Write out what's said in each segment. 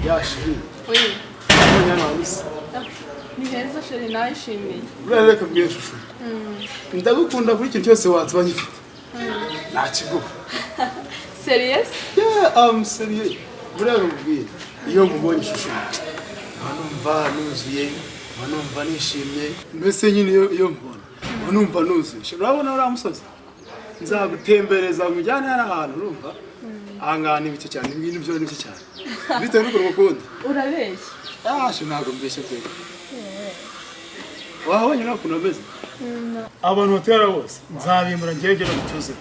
Ya chérie. Oui. Ubonye hano hantu se? Ni heza chéri, nayishimiye. Buriya reka mbwire chouchou. Ndagukunda kuri ikintu cyose wansaba ngifite. Ntakiguha. Serious? Yeah, I'm serious. Buriya nkubwire. Iyo nkubonye, chouchou, mba numva nuzuye, mba numva nishimye. Mbese nyine iyo nkubona, mba numva nuzuye. Urabona uriya musozi? Nzagutembereza nkujyane hariya hantu, urumva? Aha ngaha ni bike cyane, ibintu byo ni bike cyane. Bitewe n'ukuntu ngukunda. Urabeshya. Ah, ntabwo mbeshya pe. Wahabonye nawe ukuntu ameze? Abantu batera bose nzabimbura ngewe ngere gutuze.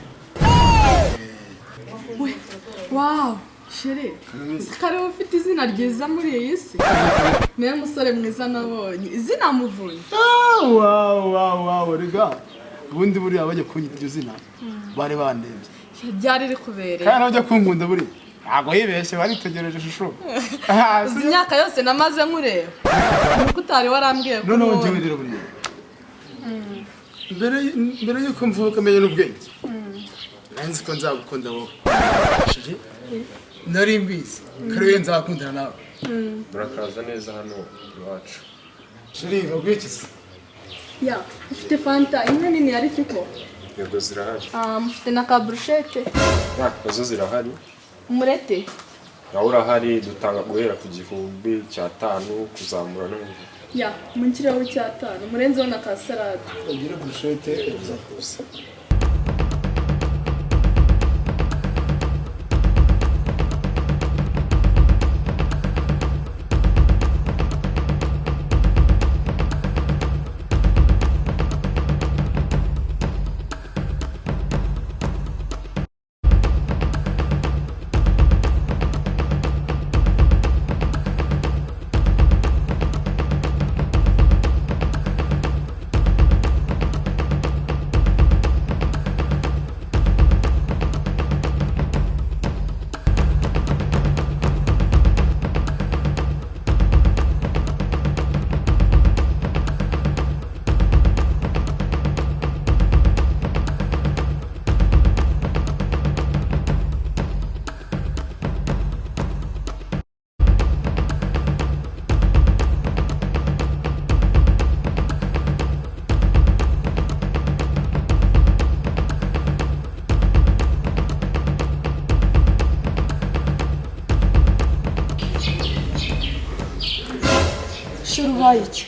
We, wow, chéri. Kare ufite izina ryiza muri iyi si. Niwe musore mwiza nabonye. Izina Muvunyi. Ah, wow, wow, wow, rega. Ubundi buriya bajya kunyita iryo zina bari bandebye. Ryari rikubereye. Kandi nawe ujya kunkunda buriya. Ntabwo yibeshye, baritegereje, chouchou. Uzi imyaka yose namaze nkureba. Nuko utari warambwiye ko Noneho unkunda. njyewe rero buriya. Mbere yuko mvuka menye n'ubwenge. Nari nzi ko nzagukunda wowe. Chérie, nari mbizi ko ari wowe nzakundana nawe. Murakaza neza hano iwacu. Chérie, baguhe iki se? Ya, ufite fanta imwe nini ya Ritiko. Yego, zirahari. Ah, mufite na ka brochette. Ya, nazo zirahari. Umurete. Nawe urahari, dutanga guhera ku 1500 kuzamura no hejuru. Ya, munshyireho icyatanu. Murenzeho na ka salade. Ugire brochette ebyiri gusa. Chéri, ubaye iki?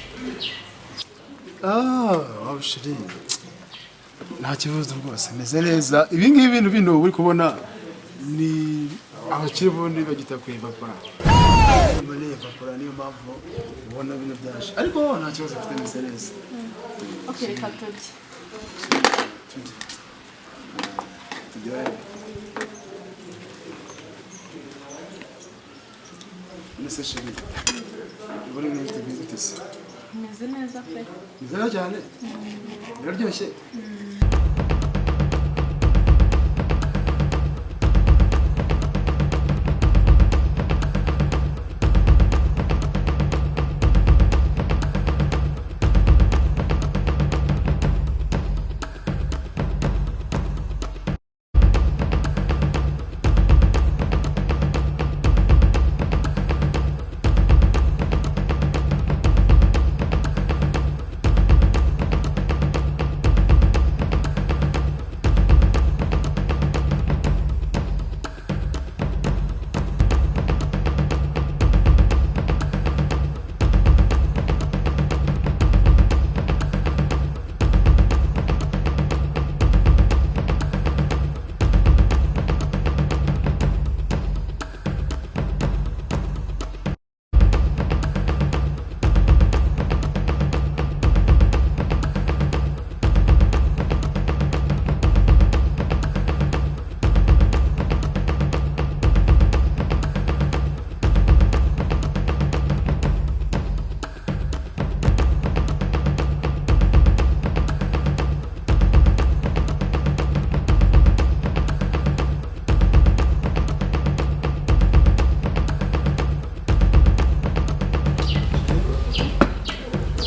Ah, wow, chérie. Nta kibazo rwose, meze neza. Ibi ngibi bintu bino uri kubona ni abakire bundi bagita ku evapora. Muri evapora niyo mpamvu ubona bino byaje. Ariko nta kibazo mfite, meze neza. Okay, reka turye. Tujye. Tujye. Nese chérie. Ubona ibintu biteguye gute se? Meze neza pe. Ni neza cyane. Biraryoshye.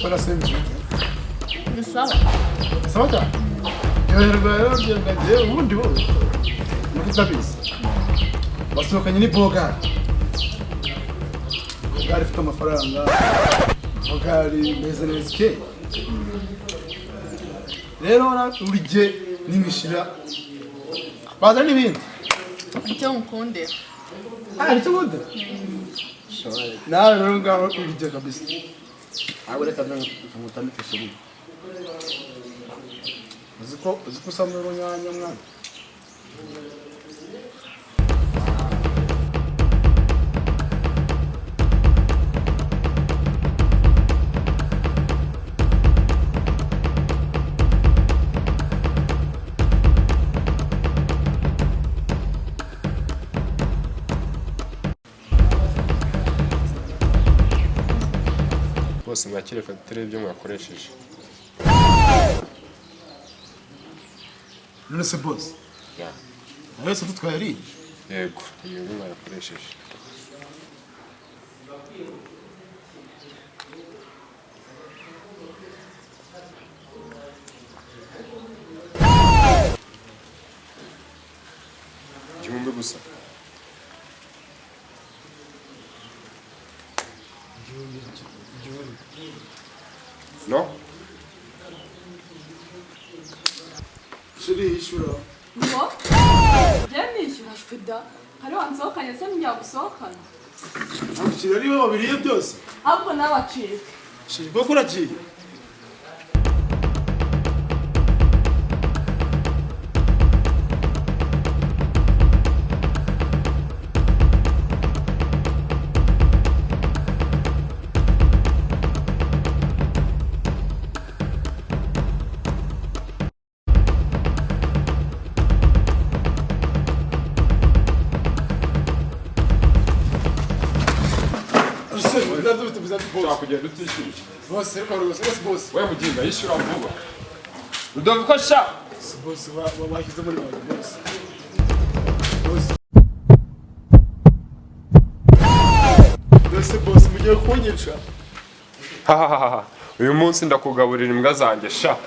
Bora sempre. Ni sawa. Sawa cyane. Ryoherwa rero, ryoherwa. Njyewe ubundi wowe muri utabizi wasohokanye ni bogari. Bogari ifite amafaranga, bogari meze neza ikeye. Rero urye n'imishira, baza n'ibindi. Icyo nkukundira. Ah, nicyo nkunda nawe rero, ngaho urye kabisa. Ntabwo, reka nkutamike chéri. Uzi ko usa n'urunyanya, mwana. Bose mwakire fagitire y'ibyo mwakoresheje. None se boss, yose tutwayariye? Yego, mwebwe mwayakoresheje. 1000 gusa. 1000? No. Chéri, yishyura. Ngo njye nishyura? Shwida, hari wansohokanye se ntiyagusohokana? Abakiriya ari bo babiriye byose. Ahubwo nawe acike. Chéri, koko uragiye? Ushobora kugenda utishyuye? Bose rwose rwose, bose. We muginga, yishyura vuba, Rudoviko sha. Bose bashyize muri banki, bose bose bose bose, mugiye kunyica. Hahahaha, uyu munsi ndakugaburira imbwa zanjye sha.